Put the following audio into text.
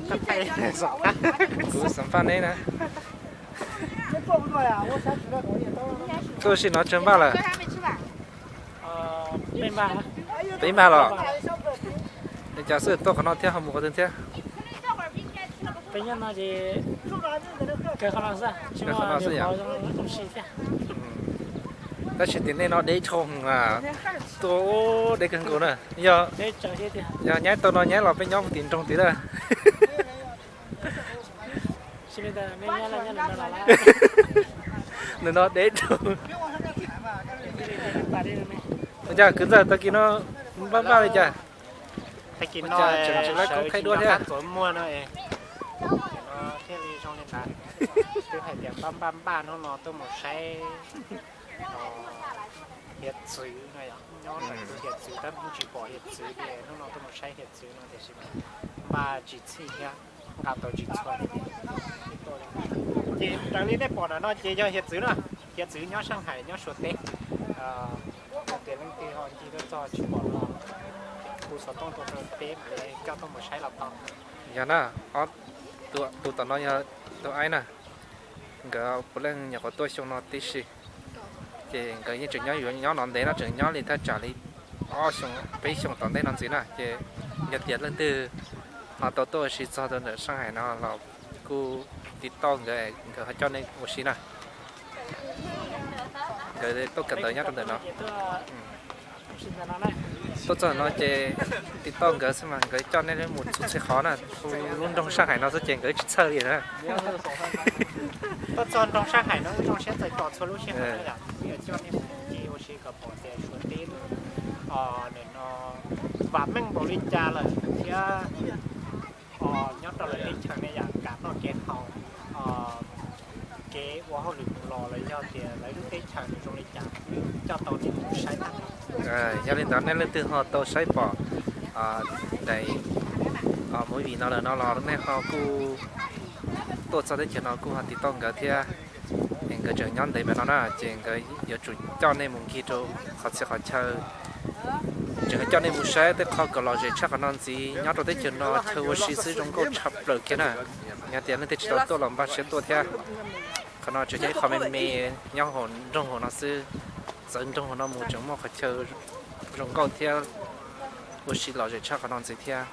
Kuv xam phaj neb na. Tuaj sim no tsawg npaj lawm? Peb npaj los? Li cas xwb tuaj qhov no thiab ho mus qhov twg thiab? Qhov no xwb yom. Tab sis tim nej no deb dhau, tuaj deb kawg nkaus na. Yog, yog nyaib tau no nyaib los peb nyob tim nroog tid na. Nws no deb dhau. Ua cas kwv ntxawg tag kis no npaj npaj li cas? Tseem tsis lawv koob khaib duab thiab. Twb hais tias npaj npaj npaj hnub no tuaj mus saib hiav txwv no yom, nyob ntawm hiav txwv tab sis tsis pom hiav txwv ces hnub no tuaj mus saib hiav txwv no tiam sis mas npaj tsis txhij thiab, nqa tau tsis txhua. Ces raws li nej pom ntawm no ces yog hiav txwv na, hiav txwv nyob Shanghai nyob Suav teb. Yog tias leej twg ho ncig tuaj txog tsis pom no, hu xov tooj tuaj rau peb mam li coj tuaj mus saib los tau. Yog na, tus tom no yog tus aib na, nkawd puav leej nyuam qhuav tuaj xyoo no tib si, ces nkawd yeej tseem nyob yuav nyob no ntev no, tseem nyob li thaj tsam li ob xyoo peb xyoo tom ntej no ntxiv na. Ces yog tias leej twg ho tau tuaj ua si txog rau ntawm Shanghai no los kuj tiv tauj nkawd, nkawd ho coj nej ua si na. Nkawd tuaj kawm ntawv nyob rau ntawm no. Tuaj txog no ces tiv tauj nkawd xwb mas nkawd coj nej mus txhua txhia qhov na. Lub nroog Shanghai no xwb ces nkawd tsis txhawj li na. Tuaj txog nroog Shanghai no wb zoo siab txais tos txhua lub sij hawm na yom, wb yuav coj nej mus ncig ua si kom pom tias Suav teb no vam meej npaum li cas lawm thiab nyob rau lawv teb chaws ne yom, kev noj kev haus, kev ua hauj lwm mus los los yog tias lawv lub teb chaws nws zoo li cas, wb coj tau nej mus saib tag nrho. Yog li ntawd nej leej twg ho tau saib pom daim movie no lawm no los nej ho kuj tuaj txog teb chaws no kuj ho tiv tauj nkawd thiab. Es nkawd tseem nyob ntev pem no na, ces nkawd yuav tsum coj nej mus ncig rau qhov txhia qhov chaw, tseem coj nej mus saib tej qhov kom lom zem tshaj qhov no ntxiv. Nyob rau teb chaws no chaw ua si xwb zoo nkauj tshaj plaws kiag na. Yog tias leej twg tsis tau tuaj los npaj siab tuaj thiab. Qhov no tseem yog ib qho me me nyob hauv nroog hauv no xwb, txawv nroog hauv no mus tseem muaj qhov chaw zoo nkauj thiab ua si lom zem tshaj qhov no ntxiv thiab.